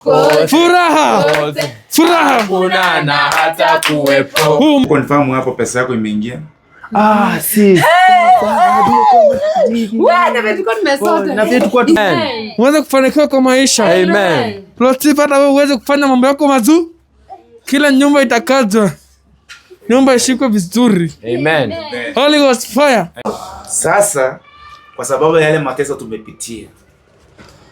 Furaha. Kote. Furaha. Hakuna na hata kuwepo. Confirm hapo pesa yako imeingia. Ah, si. Wewe Na vile tulikuwa tu- Uweze kufanikiwa kwa maisha. Amen. Latifa, hata wewe uweze kufanya mambo yako mazuri. Kila nyumba itakazwa. Nyumba ishikwe vizuri. Amen. Holy Ghost fire. Sasa kwa sababu ya yale mateso tumepitia,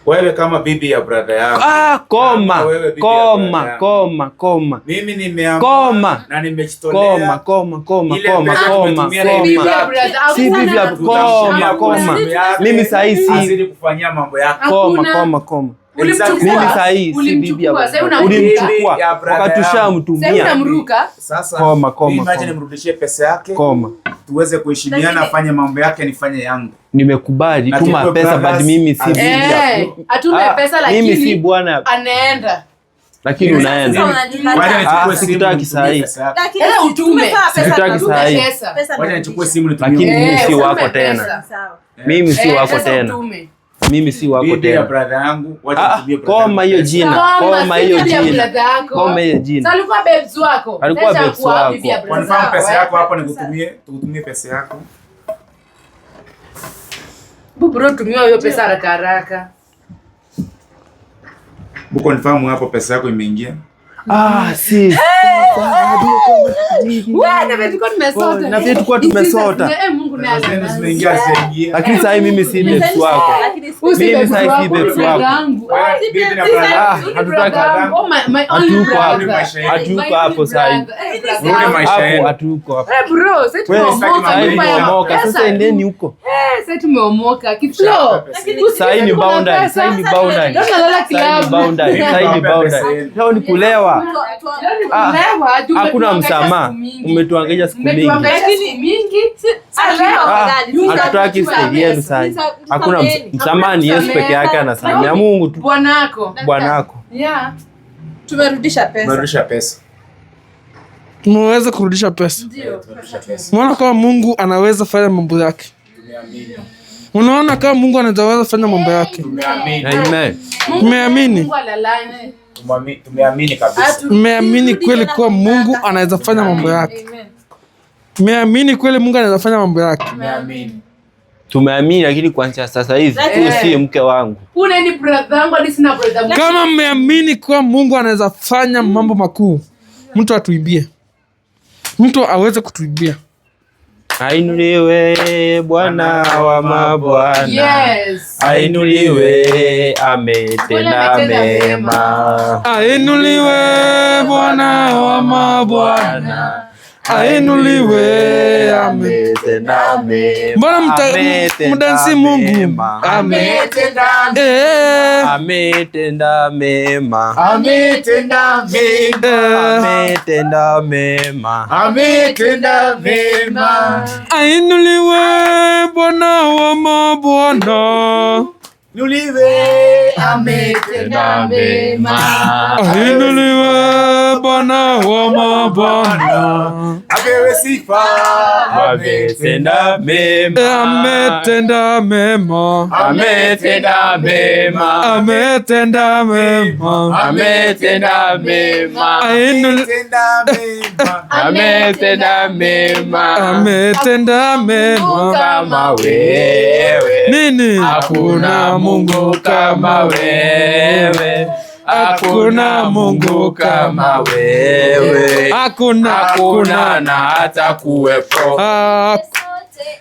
wewe kama bibi ya brother yako, Ah, koma. Kama wewe bibi ya brother Koma, yangu. koma, koma. Mimi nimeamua Koma. na nimejitolea. Koma, koma, koma, Ile koma, pesa koma, tumetumia na koma. bibi Si bibi ya koma, koma. Mimi sahi si Azidi kufanyia mambo yako. koma, Hakuna. koma, koma. Exactly. Mimi sahi si bibi ya Ulimchukua, sasa unamruka. ulimchukua Bibi ya brother wakati yangu. Sasa ushamtumia. unamruka. Sasa Koma, koma, mimi acha koma. nimrudishie pesa yake. Koma. Tuweze kuheshimiana, afanye mambo yake, nifanye yangu. Nimekubali Na tuma tukue pesa but brothers. mimi si bibi ya Eh, atume Ah, pesa lakini mimi si bwana anaenda. lakini unaenda. Wacha nichukue Ah, simu sikutaki nimtumie sahi. pesa yake. Sasa utume. Sikutaki Utume sahi. pesa. Wacha nichukue simu nitumie. Lakini mimi Eh, si utume wako pesa. tena. Mimi si Eh, wako sasa tena. utume. Mimi si wako Bibi ya tena. brother yangu, wacha Ah, nitumie brother koma yangu hiyo pesa. jina. Koma si hiyo bibi ya jina. brother yako. Koma hiyo jina. Sasa alikuwa babes wako. Alikuwa Sasa babes hakuwa wako. bibi ya brother Confirm yako, pesa eh. yako hapo nikutumie, tukutumie pesa yako. Bu bro, tumia hiyo pesa haraka haraka. Bu confirm hapo pesa yako imeingia. Ah, si. Wewe na tulikuwa tumesota. Na vile tulikuwa tumesota. Eh, Mungu naye Zenu anajua. zimeingia zinaingia. Lakini sahi mimi si babes wako. Usi Mimi babes sahi si wako, babes brother wako. yangu. Wewe, bibi na brother Ah, yangu. hatutaki. Oh, my only Hatuko hapo. brother. Hatuko hapo sahi. Eh, brother Rudi yangu. maisha Hapo yenu. hatuko hapo. Eh, bro, sasa Wewe, tumeomoka Sahi nyumba ya tumeomoka. pesa Sasa tu. endeni huko. Eh, sasa tumeomoka. Kiflo. Sahi ni boundary, sahi ni boundary. Ndio nalala Sahi ni club. boundary, sahi ni boundary. Leo ni kulewa. Leo ni Ah, kulewa, juu Hakuna umetuhangaisha msamaha. siku mingi. Umetuangaisha siku mingi. Umetuhangaisha siku mingi. Ah, hatutaki stori yenu sahi. Hakuna msamaha, ni Yesu peke yake anasamea. Mungu tu Bwanako. bwanako. Yeah. Tumerudisha pesa. Tumerudisha pesa. Tumeweza kurudisha pesa. Ndio. Tumerudisha pesa. Unaona kama Mungu anaweza fanya mambo yake. Tumeamini. Unaona kama Mungu anaweza fanya mambo yake. Tumeamini. Amen. Mmeamini? Mungu alalangi. Tumeamini kabisa. Mmeamini kweli kuwa Mungu anaweza fanya mambo yake. Mmeamini kweli Mungu anaweza fanya mambo yake. Tumeamini. Tumeamini, lakini kuanzia sasa hivi huyu si mke wangu. Una ni brother yangu hadi sina brother mwingine. Kama mmeamini kuwa Mungu anaweza fanya mambo makuu, mtu atuibie, mtu aweze kutuibia. Ainuliwe Bwana wa mabwana. Yes. Ainuliwe, ametenda Ametenda mema. Ainuliwe Bwana wa mabwana, ainuliwe ame. Ametenda mema. Mbona Ametenda mdansi Mungu? mema. Ame. Eh, Ametenda mema. Ametenda mema. eh. Ametenda mema. Ametenda mema. Ainuliwe Bwana wa mabwana, Nuliwe ametenda Ametenda mema. ainuliwe Bwana wa mabwana. Apewe sifa. Ametenda mema. Ametenda mema, Ametenda mema. ametenda mema. Ametenda mema. Ametenda mema. Ametenda mema. Ametenda mema. Kama wewe. Nini? Hakuna Mungu kama wewe. Hakuna Mungu kama wewe. Hakuna, Hakuna na hata kuwepo.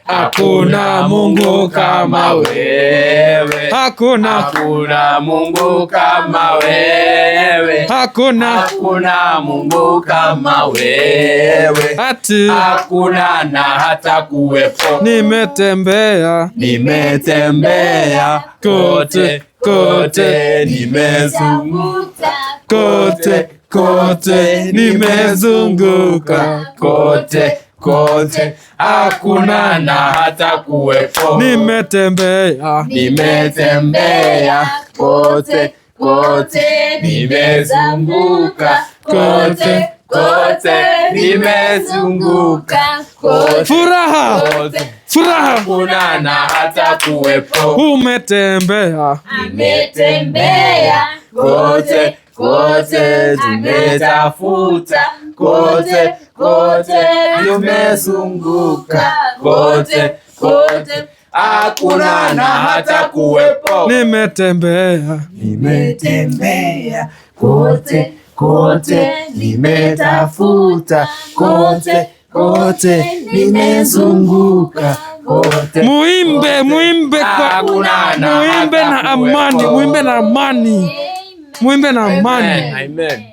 Hakuna Mungu kama wewe. Hakuna, Hakuna Mungu kama wewe. hakuna, Hakuna Mungu kama wewe. ati Hakuna na hata kuwepo. nimetembea Nimetembea kote kote, nimezunguka kote kote, nimezunguka kote kote, hakuna na hata kuwepo. Nimetembea Nimetembea kote kote, nimezunguka kote kote, nimezunguka kote furaha, kote, furaha, hakuna na hata kuwepo. umetembea Ametembea Kote kote tumetafuta, kote kote tumezunguka, kote kote hakuna na hata kuwepo. Nimetembea. Nimetembea kote kote, nimetafuta kote kote, nimezunguka kote. Muimbe, muimbe kwa Hakuna na muimbe hata na amani, kuwepo. muimbe na amani. Muimbe na amani. Amen.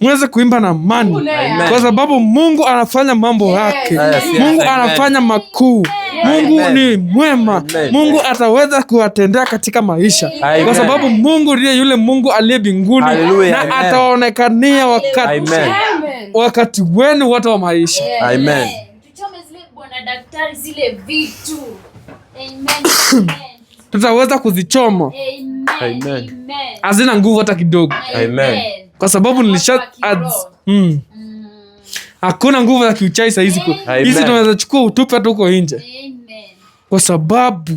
Muweze kuimba na amani. Amen. Kwa sababu Mungu anafanya mambo yake. Yes, yes, Mungu amen. anafanya makuu. Mungu Amen. ni mwema. Amen. Mungu ataweza kuwatendea katika maisha. Amen. Kwa sababu Mungu ndiye yule Mungu aliye mbinguni Hallelujah. na Amen. ataonekania wakati Amen. Amen. wakati wenu wote wa maisha. Amen. Tuchome zile bwana daktari zile vitu. Amen. Amen. Tutaweza kuzichoma. Amen. Amen. Amen. Hazina nguvu hata kidogo. Amen. Kwa sababu nilisha Watu wa kiroho. Hakuna nguvu za kiuchai saa hizi. Amen. Hizi tunaweza chukua utupe hata huko nje. Amen. Kwa sababu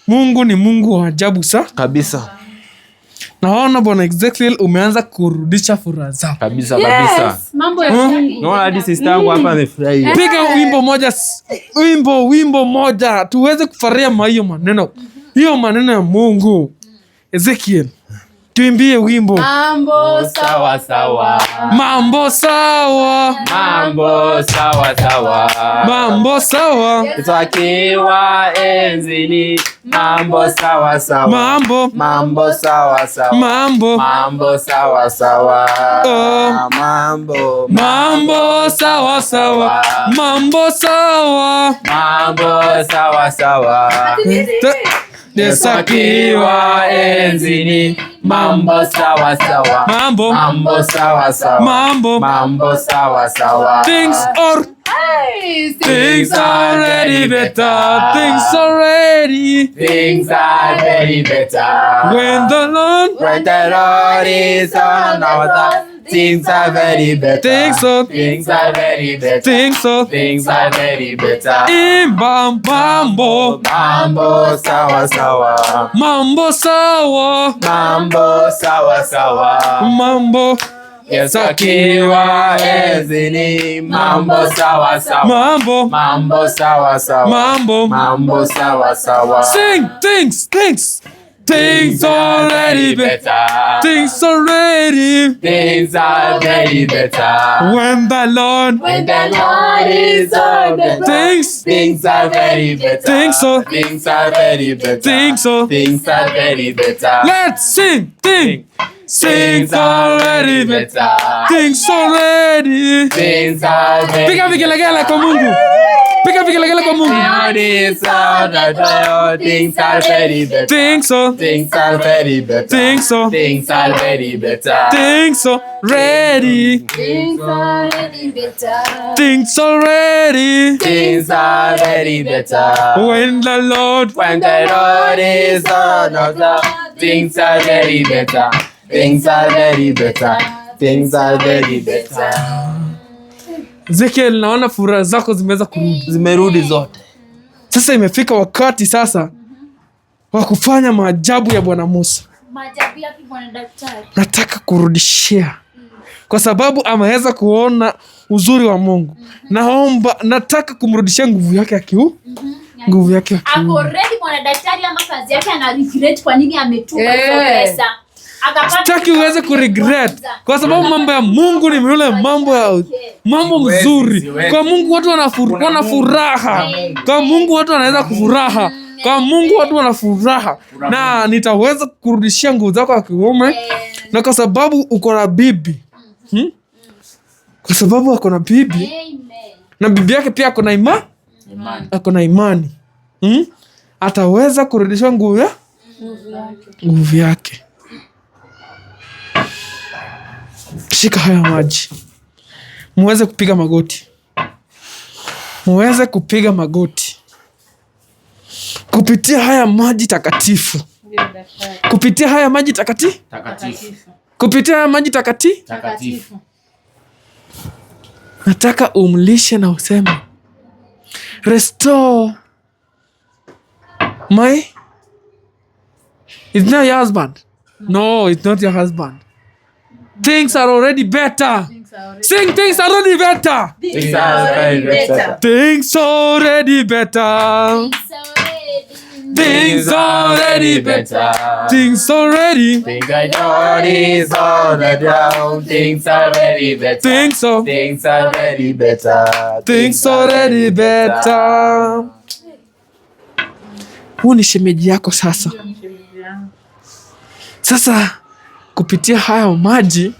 Mungu ni Mungu wa ajabu sa. Kabisa. Naona Bwana Ezekiel umeanza kurudisha furaha zako. Kabisa kabisa. Yes, mambo ya Mungu. Naona hadi sister yangu hapa amefurahia. Piga wimbo moja, wimbo moja tuweze kufaria hiyo maneno. Hiyo maneno ya Mungu. Ezekiel, tuimbie wimbo. Mambo sawa Sawa sawa. Mambo sawa. Mambo sawa sawa. Mambo sawa. Twakiwa enzini, mambo sawa sawa. Mambo. Mambo sawa sawa. Mambo. Mambo sawa sawa. Oh. Mambo. Mambo sawa sawa. Mambo sawa. Mambo sawa sawa. Twakiwa enzini, mambo sawa sawa. Mambo. Mambo sawa sawa. Mambo. Mambo sawa sawa. Things are Hey, things already better. Things already Things are very better. when the Lord When the Lord is on our side, things are very better. things are Things are very better. things are Things are very better. imba mambo Mambo sawa sawa. mambo sawa Mambo sawa sawa. mambo Yesu akiwa enzini, mambo sawa sawa. mambo Mambo sawa sawa. mambo Mambo sawa sawa. sing things things things already better things already Things are very better. when the Lord When the Lord is on the things things are very better. Things are- Things are very better. things are Things are very better. let's sing thing things already better better. things already Things are very piga vigelegele kwa Mungu piga vigelegele kwa Mungu Lord is on the throne. Things are very better. things are Things are very better. Things are- Things are very better. things already Things are already better. things already Things are very better. when the Lord When the Lord is on the throne, things are very better. Things are very better. Things are very better. Ezekiel, naona furaha zako zimeweza kurudi. Zimerudi zote. Sasa imefika wakati sasa wa kufanya maajabu ya Bwana Musa. Maajabu yapi bwana daktari? Nataka kurudishia kwa sababu ameweza kuona uzuri wa Mungu. Naomba, nataka kumrudishia nguvu yake ya kiu, nguvu yake ya kiu. Ako ready bwana daktari ama kazi yake ana regret kwa nini ametuma hizo pesa. Akapata Sitaki uweze kuregret kwa sababu mambo ya Mungu ni yule mambo ya mambo mzuri. Siwezi. Kwa Mungu watu wana furaha. Kwa Mungu watu wanaweza kufuraha. Kwa Mungu watu wana furaha, na nitaweza kurudishia nguvu zako ya kiume, na kwa sababu uko na bibi Kwa sababu ako na bibi Amen. na bibi yake pia ako na ima ako na imani Ataweza kurudishwa nguvu ya nguvu yake. Shika haya maji, muweze kupiga magoti, muweze kupiga magoti kupitia haya maji takatifu, kupitia haya maji takatifu, Takatifu. kupitia haya maji takatifu. Takatifu. Nataka umlishe na useme restore my is now your husband. No, it's not your husband. Things are already better. Sing, things are already better. Things are already better. Things already better. Things already better. Things already. Things I know is all down. Things are very better. Things are. Things are very better. Things already better. Huu ni shemeji yako sasa. Sasa kupitia hayo maji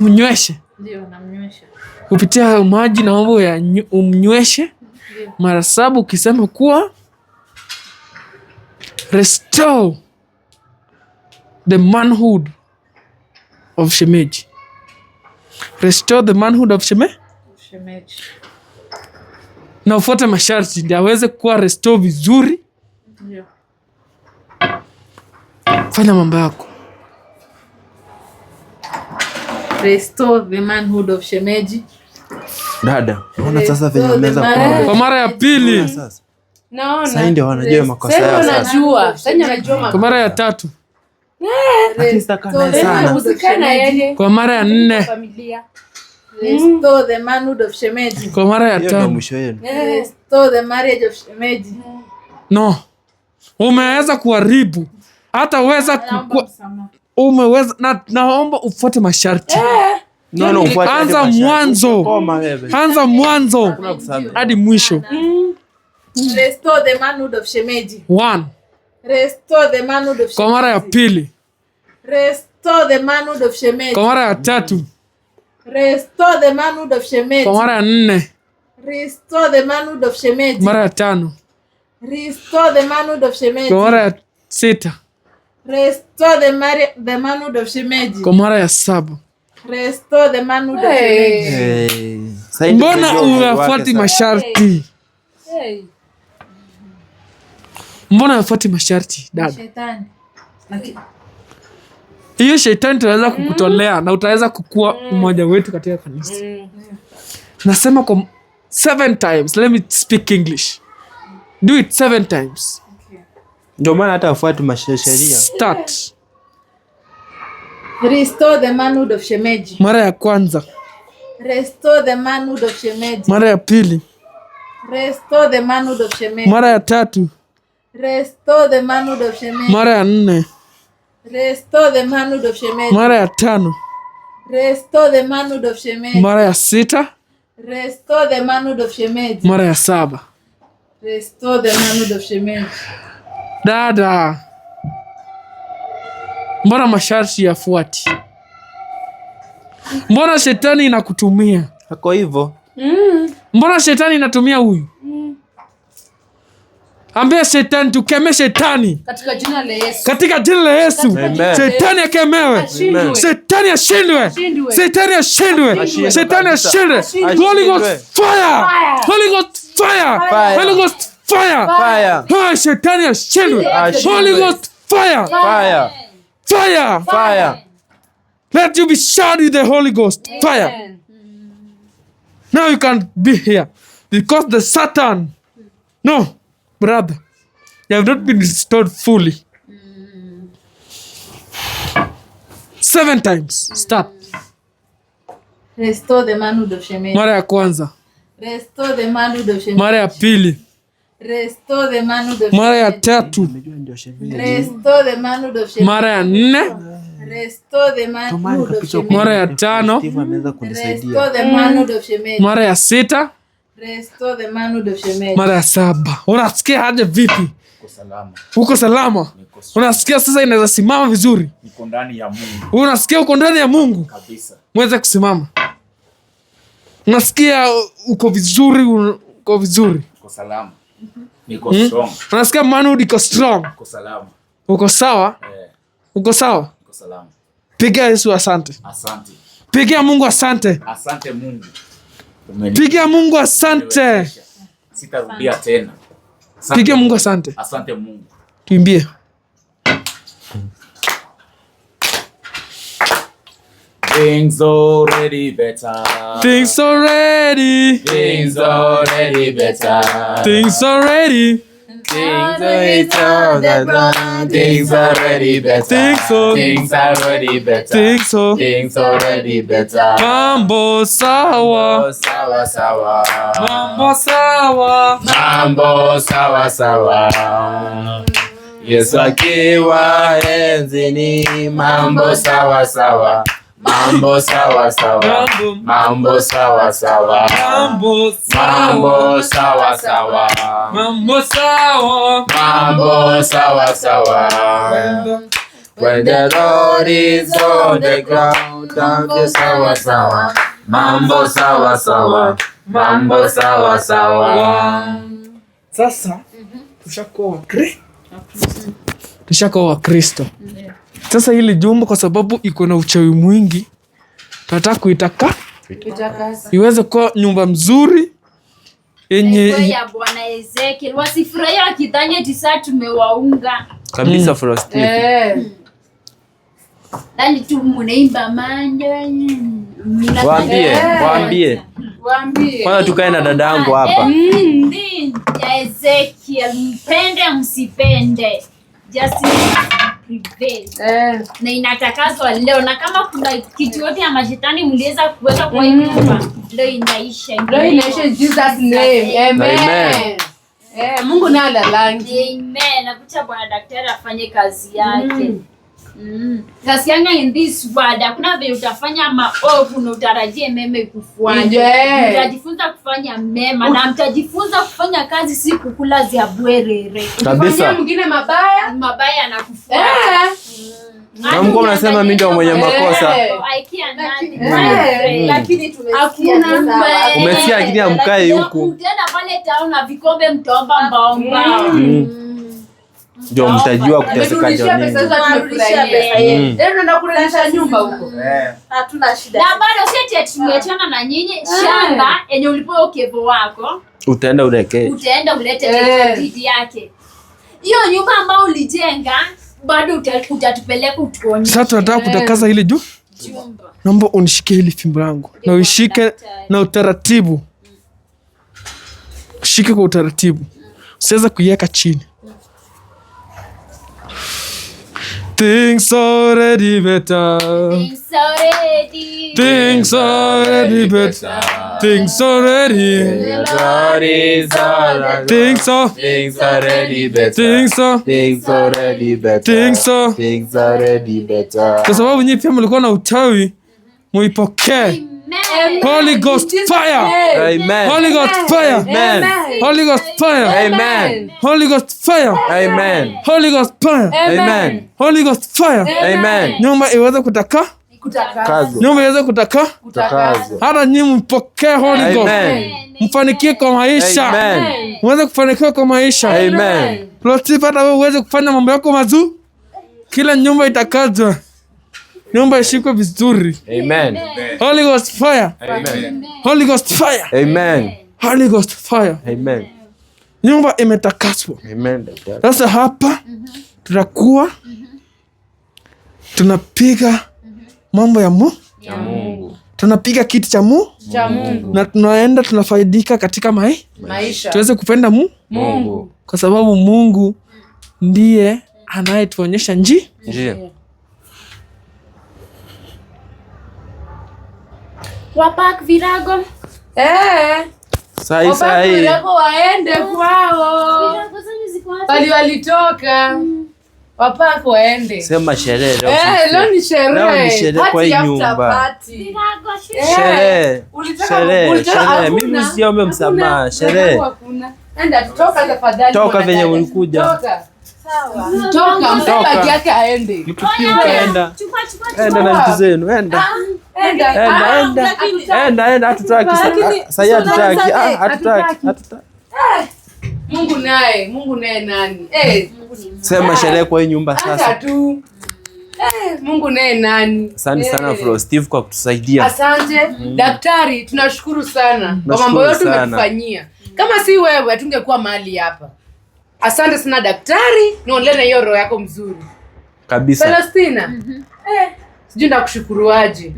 mnyweshe. Ndio, namnywesha. Kupitia hayo maji naomba umnyweshe mara 7 ukisema kuwa restore the manhood of shemeji. Restore the manhood of Shemeji. Na ufuate masharti ndio aweze kuwa restore vizuri. Ndio. Fanya mambo yako. Restore the manhood of shemeji. Dada, unaona sasa venye wameanza kuwa. Kwa mara ya pili. Sasa. Naona. Sasa ndio wanajua makosa yao sasa. Wanajua. Sasa wanajua Kwa mara ya tatu. Lakini sitakaa naye sana. Usikae na yeye. Kwa mara ya 4. Familia. Restore the manhood of shemeji. Kwa mara ya Hiyo ndio 5. mwisho yenu. Restore the marriage of shemeji. No. Umeweza kuharibu. Hata weza umeweza na naomba ufuate masharti. No, ufuate Anza masharti. mwanzo. Koma wewe. Anza mwanzo hadi mwisho. Restore the manhood of shemeji. 1. Restore the manhood of shemeji. Kwa mara ya pili. Restore the manhood of shemeji. Kwa mara ya tatu. Restore the manhood of shemeji. Kwa mara ya 4. Restore the manhood of shemeji. Mara ya 5. Restore the manhood of shemeji. Kwa mara ya 6. Restore the manhood of shemeji. Kwa mara ya 7. Restore the manhood of shemeji. Mbona unafuati masharti? Mbona unafuati masharti dada? Shetani. Hiyo shetani tunaweza kukutolea na utaweza kukua mmoja wetu katika kanisa. Nasema kwa 7 times. Let me speak English. Do it 7 times. Ndio maana hata ufuati masheria. Start. Restore the manhood of shemeji. Mara ya kwanza. Restore the manhood of shemeji. Mara ya pili. Restore the manhood of shemeji. Mara ya tatu. Restore the manhood of shemeji. Mara ya 4. Restore the manhood of shemeji. Mara ya 5. Restore the manhood of shemeji. Mara ya 6. Restore the manhood of shemeji. Mara ya 7. Restore the manhood of shemeji. Dada, mbona masharti yafuati? Mbona shetani inakutumia? Hako hivyo. Mbona shetani inatumia huyu? Ambia shetani, tukeme shetani. Katika jina la Yesu. Katika jina la Yesu. Amen. Shetani akemewe. Shetani ashindwe. Shetani ashindwe. Shetani ashindwe. Holy Ghost fire. Holy Ghost fire. Holy Ghost fire. Fire. Shetani ashindwe. Holy Ghost fire. Fire. Fire. Fire. Let you be shot with the Holy Ghost. Fire. Now you can be here. Because the Satan. No, brother. You have not been restored fully. 7 times. Start. Restore the manhood of shemeji. Mara ya kwanza. Restore the manhood of shemeji. Mara ya pili. Restore the manhood of Mara ya tatu. Restore the manhood of shemeji. Mara ya 4. Restore the manhood of shemeji. Mara ya 5. Restore the manhood of shemeji. Mara ya 6. Restore the manhood of shemeji. Mara ya 7. Unasikia aje vipi? Uko salama. Uko salama? Unasikia sasa inaweza simama vizuri? Niko ndani ya Mungu. Unasikia uko ndani ya Mungu? Kabisa. Mweze kusimama. Unasikia uko vizuri, uko vizuri. Uko salama. Niko strong. Unasikia manhood iko strong. Uko salama. Uko sawa? Uko sawa? Uko salama. Pigia Yesu asante. Asante. Pigia Mungu asante. Asante Mungu. Pigia Mungu asante. Sitarudia tena. Pigia Mungu asante. Asante Mungu. Tuimbie. Things already better. Things already. Things already better. Things already. Things are already better. Things so. Things are already better. Things so. Things already better. Mambo sawa. Sawa sawa. Mambo sawa. Mambo sawa sawa. Yesu akiwa enzini, mambo sawa sawa. Mambo sawa sawa. Mambo sawa sawa. Mambo sawa. Mambo sawa sawa. Mambo sawa. Mambo sawa sawa. When the Lord is on the ground, mambo sawa sawa. Mambo sawa sawa. Mambo sawa sawa. Sasa tushakuwa tushakuwa Wakristo. Sasa hili jumba kwa sababu iko na uchawi mwingi, tunataka kuitaka iweze kuwa nyumba mzuri yenye ya Bwana Ezekiel. Wasifurahia wakidhani eti saa tumewaunga. Kabisa Frosti. Yaani tu mnaimba manja. Waambie, waambie. Waambie. Kwanza tukae na dadangu hapa. Ya Ezekiel, mpende msipende. Justice prevail. Na inatakazwa leo, na kama kuna kitu yote ya mashetani mliweza kuweka kwa hii nyumba, leo inaisha. Leo inaisha in Jesus name. Amen. Amen. Mungu naye alalangi. Amen. Nakucha Bwana daktari afanye kazi yake. Kasianga in this world hakuna vile utafanya maovu na utarajie mema ikufuate. Yeah. Mtajifunza kufanya mema na mtajifunza kufanya kazi, si kukula zia bwerere. Kabisa. Mwingine mabaya, mabaya anakufuata. Na mko mnasema mimi ndio mwenye makosa. Lakini tumesikia. Umesikia, lakini hamkai huku. Utaenda pale town na vikombe mtaomba mbao mbao. Ndio mtajua kuteseka ndio nini. Tunaenda kurudisha nyumba huko. Hatuna shida. Na bado si eti tumeachana na nyinyi, shamba yenye ulipewa ukevo wako utaenda uleke. Utaenda ulete didi yake. Hiyo nyumba ambayo ulijenga bado utatupeleka utuonyeshe. Sasa tunataka kutakaza ile juu. Naomba unishike hili fimbo langu na uishike na utaratibu. Shike kwa utaratibu. Usiweze kuiweka chini. Things already better. Things already. Things already better. Things already. Things are. Things already better. Things are. Things already better. Things are. Things already better. Kwa sababu nyinyi pia mlikuwa na uchawi, muipokee. Holy Ghost fire. Amen. Holy Ghost fire. Amen. Holy Ghost fire. Amen. Holy Ghost fire. Amen. Holy Ghost fire. Amen. Holy Ghost fire. Amen. Nyumba iweze kutaka. Nyumba iweze kutaka. Kutakazwa. Hata nyinyi mpokee Holy Ghost. Amen. Mfanikiwe kwa maisha. Amen. Muweze kufanikiwa kwa maisha. Amen. Ploti hata wewe uweze kufanya mambo yako mazuri. Kila nyumba itakazwa. Nyumba ishikwe vizuri. Amen. Holy Ghost fire. Amen. Holy Ghost fire. Amen. Holy Ghost fire. Amen. Nyumba imetakaswa. Amen. Sasa hapa tutakuwa tunapiga mambo ya Mungu. Tunapiga kiti cha Mungu. Na tunaenda tunafaidika katika maisha. Tuweze kupenda Mungu. Kwa sababu Mungu ndiye anayetuonyesha njia. Njia. Wapak virago. Sai Wapak sai. virago waende kwao. Virago zanyu ziko wapi? Bali walitoka. Wapak waende. Sema sherehe leo. Leo ni sherehe. Leo ni sherehe kwa hii nyumba. Virago Sherehe. Sherehe. Sherehe. Mimi siombe msamaha. Sherehe. Enda toka tafadhali. Toka venye ulikuja. Toka. Toka, mpe bagi yake aende. Enda. Enda na vitu zenu, enda. Enda. Enda, enda. Enda, enda, hatutaki. Sasa hatutaki. Hatutaki. Hatutaki. Mungu naye nani? Sema sherehe kwa hii nyumba Acha sasa. tu. Mungu naye nani? Asante sana Fro Steve kwa kutusaidia. Asante. Daktari, tunashukuru sana kwa mambo yote umetufanyia. Kama si wewe hatungekuwa mahali hapa. Asante sana daktari, naendelea na hiyo roho yako mzuri. Kabisa. Palestina. Sijui ndakushukuru aje.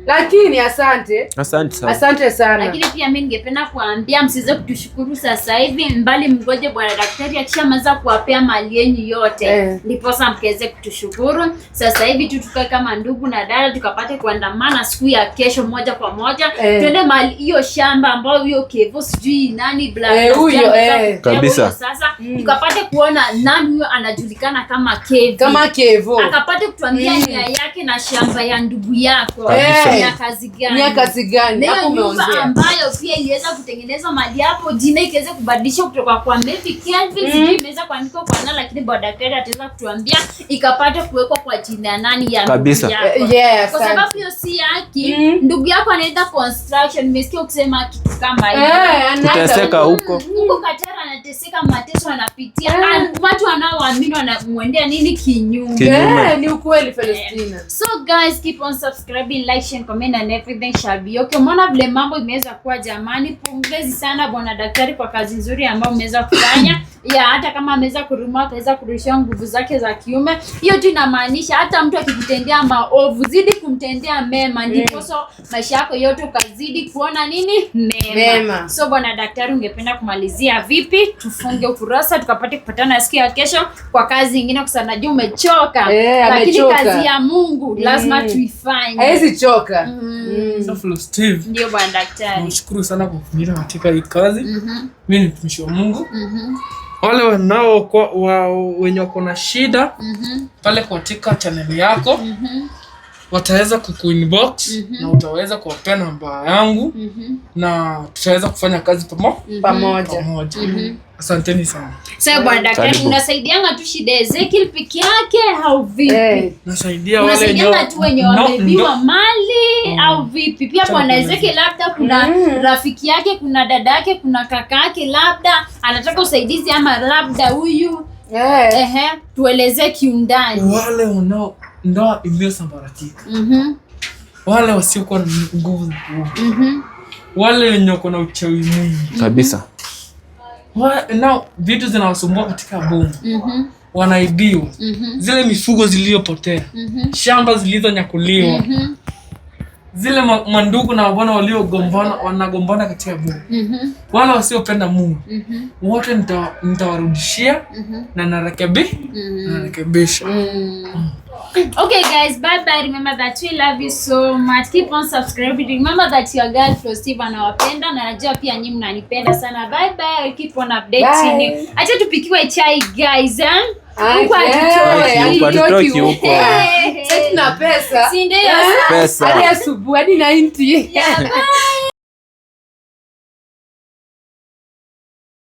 Lakini asante. Asante sana. Asante sana. Lakini pia mimi ningependa kuambia msiweze kutushukuru sasa hivi, mbali mgoje bwana daktari akishamaliza kuwapea mali yenu yote, ndiposa mkaweze kutushukuru. Sasa hivi tu tukae kama ndugu na dada, tukapate kuandamana siku ya kesho moja kwa moja, twende mali hiyo shamba ambayo hiyo Kevo sijui nani bla huyo kabisa. Sasa tukapate kuona nani huyo anajulikana kama Kevo. Kama Kevo. Akapate kutuambia nia yake na shamba ya ndugu yako. Ni kazi gani? Ni kazi gani? Hapo umeongea. Ambayo pia iliweza kutengenezwa mali hapo, jina ikaweza kubadilishwa kutoka kwa Maybe Kelvin, sijui imeweza kuandikwa kwa nani, lakini bwana daktari ataweza kutuambia ikapata kuwekwa kwa jina nani ya kabisa. Yako. Yes, kwa sababu hiyo si haki. Ndugu yako anaenda construction, nimesikia ukisema kitu kama hiyo. Kuteseka huko. Huko Katara anateseka, mateso anapitia. Watu wanaoamini wanamwendea nini kinyume. Ni ukweli Palestina. So guys, keep on subscribing, like, share, comment and everything shall be okay. Umeona vile mambo imeweza kuwa jamani. Pongezi sana bwana daktari kwa kazi nzuri ambayo umeweza kufanya. Ya hata kama ameweza kurumua akaweza kurudisha nguvu zake za kiume. Hiyo tu inamaanisha hata mtu akikutendea maovu zidi kumtendea mema, ndipo so maisha yako yote ukazidi kuona nini mema. So bwana daktari, ungependa kumalizia vipi? Tufunge ukurasa tukapate kupatana siku ya kesho kwa kazi nyingine, kwa sababu najua umechoka. Lakini kazi ya Mungu lazima tuifanye. Haizi choka. So Flo Steve. Ndio bwana daktari. Nashukuru sana kwa kuniita katika hii kazi. Mimi ni mtumishi wa Mungu. Wale wanao wenye wako na shida pale katika channel yako wataweza kukuinbox na utaweza kuwapea namba yangu na tutaweza kufanya kazi pamoja. Asanteni sana. Sasa bwana daktari, unasaidianga tu shida Ezekiel peke yake au vipi? Nasaidia wale unasaidianga tu wenye wamebiwa mali au vipi? Pia bwana Ezekiel labda kuna rafiki yake, kuna dada yake, kuna kaka yake labda anataka usaidizi ama labda huyu. Tueleze kiundani. Wale wanao ndoa iliyosambaratika. Wale wasiokuwa na nguvu za kiume. Wale wenye wako na uchawi mwingi. Kabisa. Nao vitu zinawasumbua katika boma. Wanaibiwa. Zile mifugo zilizopotea. Shamba zilizonyakuliwa. Zile mandugu na mabwana waliogombana wanagombana katika boma. Wale wasiopenda Mungu. Wote nitawarudishia na narekebisha. Okay guys, bye bye. Remember that we love you so much. Keep on subscribing. Remember that your girl Flo Steve anawapenda na najua pia nyinyi mnanipenda sana. Bye bye. Keep on updating. Acha tupikiwe chai guys, eh? Huko hatutoki huko. Sasa tuna pesa. Si ndio? Pesa. Hadi asubuhi hadi 90. Yeah, bye.